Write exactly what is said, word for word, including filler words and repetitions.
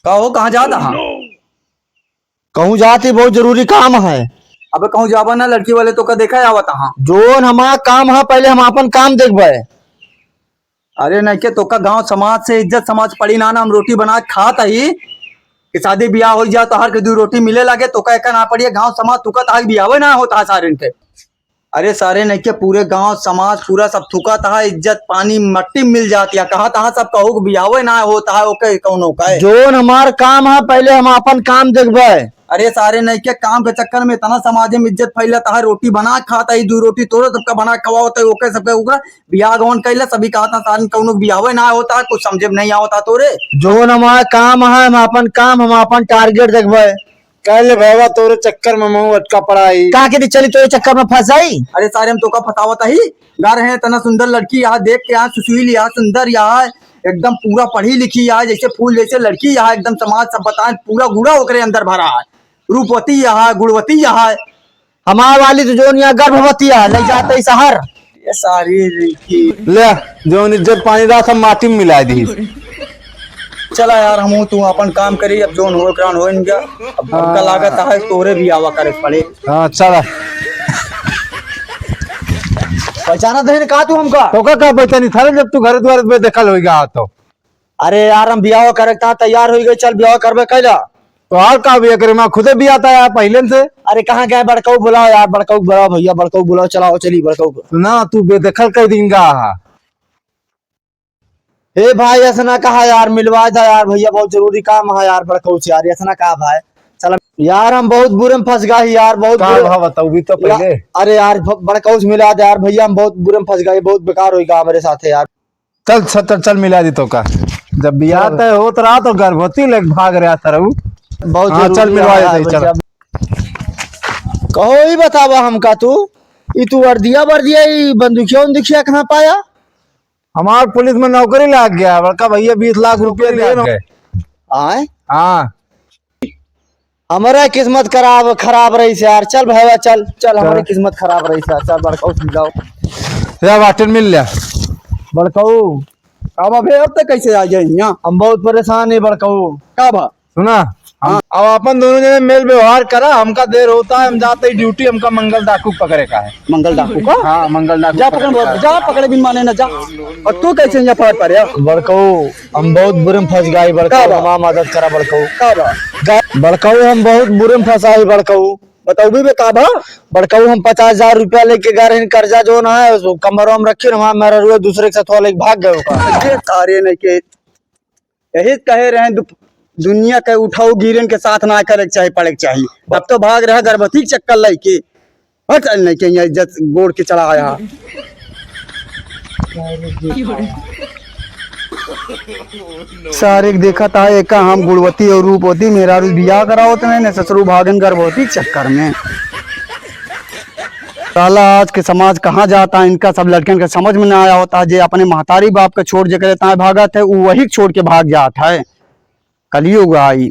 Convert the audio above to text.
का हो, कहाँ जात हा? कहूँ जात ही, बहुत जरूरी काम है। अबे कहूँ जाबा ना, लड़की वाले तोका देखा आवत हा। जोन हमार काम है, पहले हम आपन काम देखबे। अरे नहीं के तोका गांव समाज से इज्जत समाज पड़ी ना, ना हम रोटी बना के खात ही कि शादी बियाह हो जाए तो हर के दू रोटी मिले लगे, तोका एका ना पड़िए, गांव समाज तोका तहाक बियाहे ना होता है सारे इनके। अरे सारे नहीं के पूरे गांव समाज पूरा सब थुकत है, इज्जत पानी मट्टी में मिल जाती है। कहा तहा सब कहू कि बियाहे ना होता है, ओके कौनो का है। जोन हमार काम है, पहले हम आपन काम देखबे। अरे सारे नहीं के काम के चक्कर में इतना समाज में इज्जत फैलता है, रोटी बना के खाता है, दू रोटी तोरे सबका बना के खवावत है, ओके सबके ओकरा बियाह गौन कैला, सभी कहा था सारे कौनो बियाहे ना होता है, कुछ समझे में नहीं आवता तोरे। जोन हमार काम है, हम आपन काम, हम आपन टारगेट देखबे। कहले भैया तोरे चक्कर में महू अटका पड़ा ही। का के चली तोरे चक्कर में फंस जाई? अरे सारे हम तोका फंसावत ही, गा रहे हैं इतना सुंदर लड़की यहाँ देख के यहाँ सुशील यहाँ सुंदर यहाँ एकदम पूरा पढ़ी लिखी यहाँ जैसे फूल जैसे लड़की यहाँ एकदम समाज सब बताए पूरा गुड़ा ओकरे अंदर भरा है, रूपवती यहाँ गुणवती यहाँ। हमार वाली तो जोन यहाँ गर्भवती है, ले जाते ही शहर। ये सारी लड़की। ले, जोन इज्जत पानी रहा सब माटी में मिला दी। चला यार, हमहू तू अपन काम करी, अब जोन हो करान हो इनका। अब हमका हाँ। लागत है तोरे भी आवा करे पड़े। हाँ, चला। पहचाना दहिन का तू हमका? तोका का पहचानी थारे, जब तू घर द्वार पे देखल होइगा तो। अरे यार, हम बियाह करे ता तैयार हो गए, चल बियाह करबे कैला। तो और का बियाह करे, मैं खुदे बियाह था यार पहले से। अरे कहाँ गए बड़काऊ, बुलाओ यार, बड़काऊ बुलाओ भैया, बड़काऊ बुलाओ, चलाओ चली बड़काऊ। ना, तू बेदखल कर दिन का हा। ए भाई, ऐसा ना कहा यार, मिलवा दा यार भैया, बहुत जरूरी काम है यार बड़काऊ से यार, ऐसा ना कहा भाई। चल यार, हम बहुत बुरे में फंस गए यार, बहुत का बुरे। भा बताऊ भी तो या-, पहले। अरे यार, ब-, बड़काऊ से मिला दे यार भैया, हम बहुत बुरे में फंस गए, बहुत बेकार होइगा हमारे साथ है यार। चल, चल, चल, चल, मिला दी तोका। जब बियाह चल। तय होत रहा तो गर्भवती लेके भाग रहा था रहू। बहुत हाँ, जरूरी चल, मिलवा है देते, यार चल। भैया। कहो, ई बतावा हमका तू, ई तू वर्दिया वर्दिया, ई बंदूकिया उंदूकिया कहाँ पाया? हमार पुलिस में नौकरी लाग गया, बड़का भैया बीस लाख रुपया नौकरी लिए लाग ना। गए। आए? हाँ। हमारा किस्मत खराब, खराब रही से यार। चल भैया, चल, चल, चल। हमारी किस्मत खराब रही से यार। चल बड़काऊ, समझाओ। या बाटन मिल लिया। बड़काऊ। अब अबे अब तक कैसे आ गए यहाँ? हम बहुत परेशान है बड़काऊ। का बा? सुना, हम, हाँ। अब अपन दोनों जने मेल व्यवहार करा, हमका देर होता है, हम जाते ही ड्यूटी, हमका मंगल डाकू पकड़े का है। मंगल डाकू का? हाँ, मंगल डाकू जा पकड़े पकड़, का है। जा पकड़े बिन माने ना जा। और तू कैसे यहाँ पकड़ पा रहे हो? बड़काऊ, हम बहुत बुरे में फंस गए बड़काऊ, का बा? हमार मदद करा बड़काऊ। का बा? गा-, बड़काऊ, हम बहुत बुरे में फंसा है बड़काऊ। बताऊ भी बे का बा? बड़काऊ, हम पचास हजार रुपया लेके गए रहे कर्जा जोन है, कमरवा में रखी, हमार मेहरारू दूसरे के साथ वाले भाग गए का। ये सारे नहीं के यही कहे रहे, दु-, दुनिया के उठाऊ गिरन के साथ ना करे के चाही, पड़े के चाही। अब तो भाग रहा गर्भवती के चक्कर लेके। हट, नहीं के यहाँ इज्जत गोड़ के चढ़ा आया। सारे के देखा था, एका हम गुणवती और रूपवती मेहरारू बियाह करावत नहीं, ने ससुरू भागन गर्भवती के चक्कर में। साला आज के समाज कहाँ जाता है, इनका सब लड़कन के समझ में ना आया होता है, जे अपने महतारी बाप के छोड़ जेकरे ताए भागत है, उ वही के छोड़ के भाग जात है। कलयुग आई।